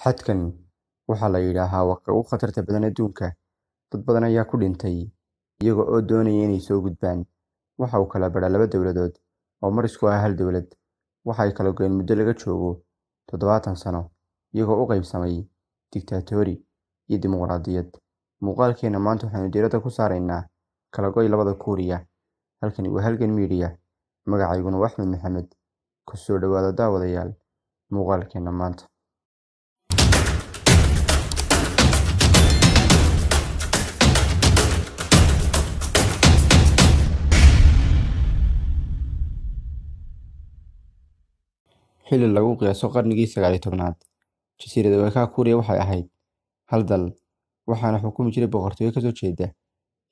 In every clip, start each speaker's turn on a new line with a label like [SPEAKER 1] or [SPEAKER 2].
[SPEAKER 1] Xadkan waxaa la yidhaahaa waa ka ugu khatarta badan adduunka. Dad badan ayaa ku dhintay iyaga oo doonaya inay soo gudbaan. Waxa uu kala badhaa laba dowladood oo mar isku ah hal dowlad. Waxa ay kala go'een muddo laga joogo 70 sano, iyagoo u qaybsamay diktaatoori iyo dimuqraadiyad. Muuqaalkeena maanta waxaynu diiradda ku saaraynaa kala goy labada Kuuriya. Halkani waa Halgan Media. Magacayguna waa Axmed Maxamed. Ku soo dhawaada daawadayaal muuqaalkeena maanta. Xilli lagu qiyaaso qarnigii 19aad, jasiiradda weerarka Kuuriya waxay ahayd hal dal, waxaana xukumi jiray boqortooyo ka soo jeeda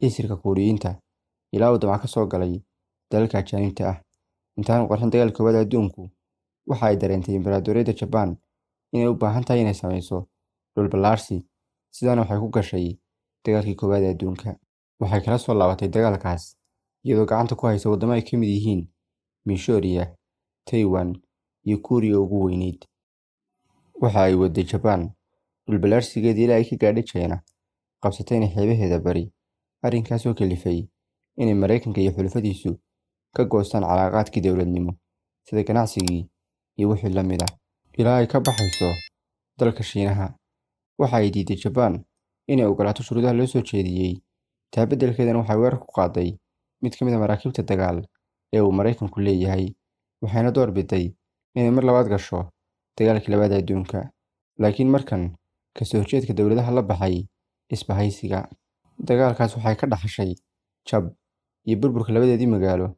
[SPEAKER 1] isirka Kuuriyiinta ilaa uu damac ka soo galay dalalka ajaanibta ah. Intaanu qarxin dagaalkii koowaad ee adduunku, waxa ay dareentay Imbaraatoriyadda Jabbaan inay u baahan tahay inay samayso dhul ballaarsi, sidaana waxay ku gashay dagaalkii koowaad ee adduunka. Waxay kala soo laabatay dagaalkaas iyadoo gacanta ku haysa waddamo ay ka mid yihiin Manchuria, Taiwan iyo Kuuriya ugu weynayd. Waxa ay waday Jabbaan dhul ballaarsigeedii ilaa ay ka gaadhay China, qabsatayna xeebaheeda bari. Arrinkaas oo kalifay inay Mareykanka iyo xulafadiisu ka goostaan calaaqaadkii dowladnimo, sida ganacsigii iyo wixii la mid ah, ilaa ay ka baxayso dalka Shiinaha. Waxa ay diiday Jabbaan inay ogolaato shuruudaha loo soo jeediyay. Taa beddelkeedana waxay weerar ku qaaday mid ka mid ah maraakiibta dagaal ee uu Mareykanku leeyahay, waxayna door biday inay mar labaad gasho dagaalkii labaad ee adduunka, laakiin markan ka soo horjeedka dowladaha la baxay isbahaysiga. Dagaalkaas waxay ka dhaxashay jab iyo burburka labadeedii magaalo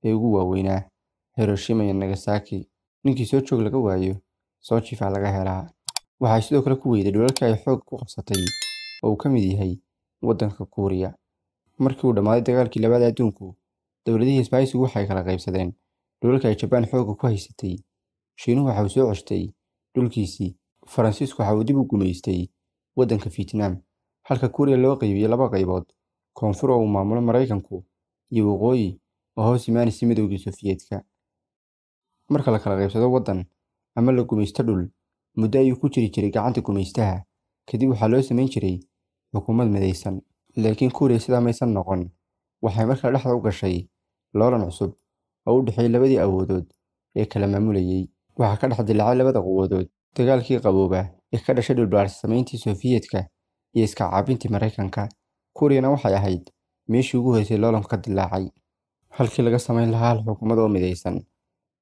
[SPEAKER 1] ee ugu waaweynaa, Hiroshima iyo Nagasaki. Ninkii soo joog laga waayo, soo jiifaa laga helaa. Waxay sidoo kale ku weyday dhulalkii ay xoog ku qabsatay oo uu ka mid yahay waddanka Kuuriya. Markii uu dhammaaday dagaalkii labaad ee adduunku, dowladihii isbahaysigu waxay kala qaybsadeen dhulalka ay Jabbaan xoogga ku haysatay. Shiinuhu waxa uu soo ceshtay dhulkiisii, Faransiisku waxa uu dib u gumaystay waddanka Vietnam, halka Kuuriya loo qaybiyay laba qaybood: koonfur oo uu maamulo Mareykanku iyo waqooyi oo hoos imaanaysa Midowgii Sofiyeetka. Marka la kala qaybsado waddan ama la gumaysto dhul, muddo ayuu ku jiri jiray gacanta gumaystaha, kadib waxaa loo samayn jiray xukuumad midaysan. Laakiin Kuuriya sidaa maysan noqon. Waxay markaa dhexda u gashay loolan cusub oo u dhexeeyay labadii awoodood ee kala maamulayay. Waxaa ka dhex dillaacay labada quwadood dagaalkii qabooba ee ka dhashay dhul ballaarsi samayntii Sofiyeetka iyo iska caabintii Mareykanka. Kuuriyana waxay ahayd meeshii ugu horreysay loolanku ka dillaacay. Halkii laga samayn lahaa hal xukuumad oo midaysan,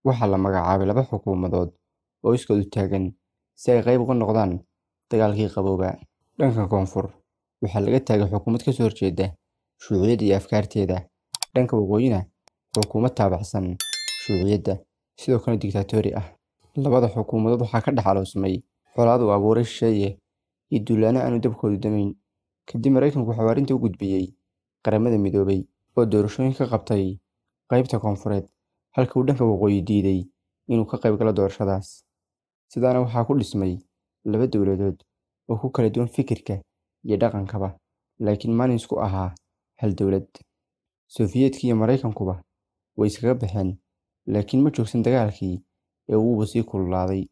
[SPEAKER 1] waxaa la magacaabay laba xukuumadood oo iskood u taagan si ay qayb uga noqdaan dagaalkii qabooba. Dhanka koonfur waxaa laga taagay xukuumad ka soo horjeeda shuuciyadda iyo afkaarteeda. Dhanka waqooyina xukuumad taabacsan shuuciyadda, sidoo kalena diktaatoori ah. Labada xukuumadood waxaa ka dhex aloosmay colaad uu abuuray shisheeye iyo duulaanno aanu dabkoodu damayn. Kadib Mareykanku wuxuu arrinta u gudbiyay Qaramada Midoobay oo doorashooyin ka qabtay qaybta koonfureed, halka uu dhanka waqooyi diiday inuu ka qayb galo doorashadaas. Sidaana waxaa ku dhismay laba dowladood oo ku kala duwan fikirka iyo dhaqankaba, laakiin maalin isku ahaa hal dowlad. Sofiyeetka iyo Mareykankuba way iskaga baxeen, laakiin ma joogsan dagaalkii ee wuuba sii kululaaday.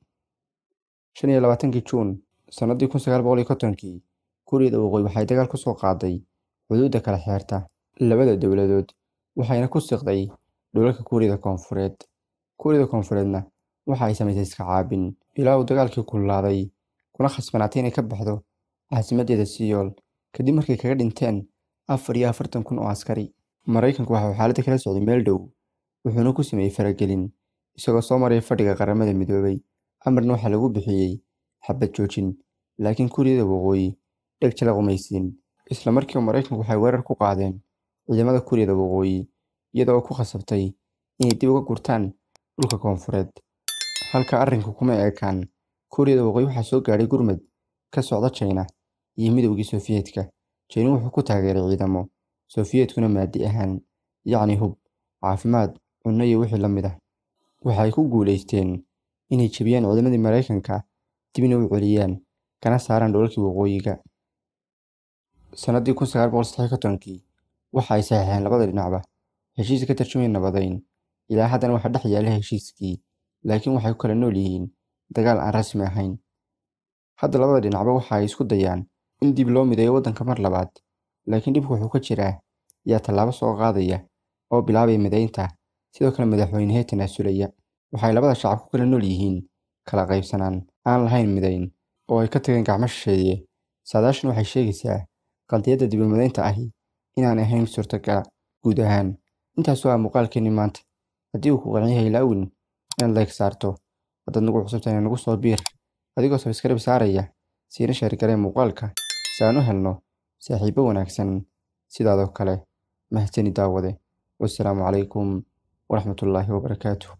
[SPEAKER 1] 25kii Juun sanadii 1950kii, Kuuriyada Waqooyi waxay dagaal ku soo qaaday xuduudda kala xeerta labada dowladood, waxayna ku siqday dhulalka Kuuriyada Koonfureed. Kuuriyada Koonfureedna waxa ay samaysay iska caabin ilaa uu dagaalkii kululaaday, kuna khasbanaatay inay ka baxdo caasimaddeeda Seoul kadib markay kaga dhinteen 44,000 oo askari. Mareykanku waxa uu xaaladda kala socday meel dhow, wuxuuna ku sameeyay faragelin isagoo soo maraya fadhiga Qaramada Midoobay. Amarna waxaa lagu bixiyay xabad joojin, laakiin Kuuriyada Waqooyi dheg jala qumaysiin. Isla markiiba Mareykanku waxay weerar ku qaadeen ciidamada Kuuriyada Waqooyi, iyada oo ku khasabtay inay dib uga gurtaan dhulka koonfureed. Halka arrinku kuma ekaan, Kuuriyada Waqooyi waxaa soo gaadhay gurmad ka socda China iyo Midowgii Sofiyeetka. Shiinuhu wuxuu ku taageeray ciidamo, Sofiyeetkuna maaddi ahaan, yacni hub, caafimaad, cunno iyo wixii la mid ah. Waxay ku guuleysteen inay jebiyaan ciidamadii Mareykanka, dibna u celiyaan, kana saaraan dhulalkii waqooyiga. Sanadii 1953kii, waxa ay saxiixeen labada dhinacba heshiis ka tarjumaya nabadeyn. Ilaa haddana waxaa dhex yaalla heshiiskii, laakiin waxay ku kala nool yihiin dagaal aan rasmi ahayn. Hadda labada dhinacba waxa ay isku dayaan in dib loo mideeyo waddanka mar labaad, laakiin dhibku wuxuu ka jiraa yaa tallaabo soo qaadaya oo bilaabaya mideynta, sidoo kale madaxweynehee tanaasulaya. Waxay labada shacab ku kala nool yihiin kala qaybsanaan aan lahayn mideyn oo ay ka tageen gacmo shisheeye. Saadaashan waxay sheegaysaa qadiyadda dib u mideynta ahi inaan ahayn mid suurtagal guud ahaan. Intaas waa muuqaalkeennii maanta. Haddii uu ku qanciyay, ha ilaawin inaad like saarto. Haddaad nagu cusubtahay, nagu soo biir adigoo subscribe saaraya, siina share garee muuqaalka si aan u helno saaxiibo wanaagsan sidaadoo kale. Mahadsanid daawade. Wassalaamu calaykum waraxmatullaahi wabarakaatuh.